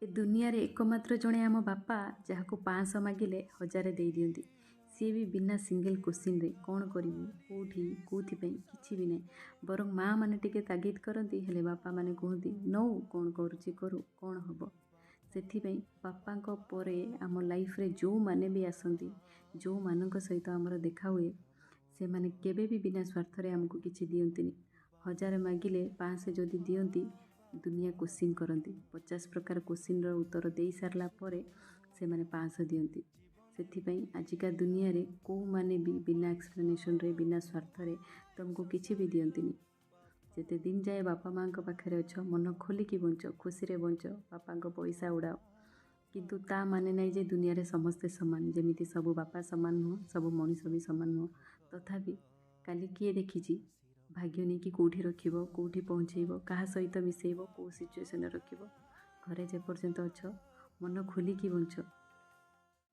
ଏ ଦୁନିଆରେ ଏକମାତ୍ର ଜଣେ ଆମ ବାପା, ଯାହାକୁ 500 ମାଗିଲେ 1000 ଦେଇଦିଅନ୍ତି। ସିଏ ବି ବିନା ସିଙ୍ଗଲ୍ କୋଶ୍ଚିନ୍ରେ, କ'ଣ କରିବୁ, କେଉଁଠି, କେଉଁଥିପାଇଁ, କିଛି ବି ନାହିଁ। ବରଂ ମାଆ ମାନେ ଟିକେ ତାଗିଦ କରନ୍ତି, ହେଲେ ବାପାମାନେ କୁହନ୍ତି, ନଉ, କ'ଣ କରୁଛି କରୁ, କ'ଣ ହେବ। ସେଥିପାଇଁ ବାପାଙ୍କ ପରେ ଆମ ଲାଇଫ୍ରେ ଯେଉଁମାନେ ବି ଆସନ୍ତି, ଯେଉଁମାନଙ୍କ ସହିତ ଆମର ଦେଖା ହୁଏ, ସେମାନେ କେବେ ବି ବିନା ସ୍ୱାର୍ଥରେ ଆମକୁ କିଛି ଦିଅନ୍ତିନି। 1000 ମାଗିଲେ 500 ଯଦି ଦିଅନ୍ତି, ଦୁନିଆ କୋଶ୍ଚିନ୍ କରନ୍ତି। 50 ପ୍ରକାର କୋଶ୍ଚିନ୍ର ଉତ୍ତର ଦେଇସାରିଲା ପରେ ସେମାନେ 500 ଦିଅନ୍ତି। ସେଥିପାଇଁ ଆଜିକା ଦୁନିଆରେ କେଉଁମାନେ ବି ବିନା ଏକ୍ସପ୍ଲେନେସନ୍ରେ, ବିନା ସ୍ୱାର୍ଥରେ ତୁମକୁ କିଛି ବି ଦିଅନ୍ତିନି। ଯେତେ ଦିନ ଯାଏ ବାପା ମାଆଙ୍କ ପାଖରେ ଅଛ, ମନ ଖୋଲିକି ବଞ୍ଚ, ଖୁସିରେ ବଞ୍ଚ, ବାପାଙ୍କ ପଇସା ଉଡ଼ାଅ। କିନ୍ତୁ ତା ମାନେ ନାହିଁ ଯେ ଦୁନିଆରେ ସମସ୍ତେ ସମାନ। ଯେମିତି ସବୁ ବାପା ସମାନ ନୁହଁ, ସବୁ ମଣିଷ ବି ସମାନ ନୁହଁ। ତଥାପି କାଲି କିଏ ଦେଖିଛି, ଭାଗ୍ୟ ନେଇକି କେଉଁଠି ରଖିବ, କେଉଁଠି ପହଞ୍ଚେଇବ, କାହା ସହିତ ମିଶାଇବ, କେଉଁ ସିଚୁଏସନ୍ରେ ରଖିବ। ଘରେ ଯେପର୍ଯ୍ୟନ୍ତ ଅଛ, ମନ ଖୋଲିକି ବଞ୍ଚ।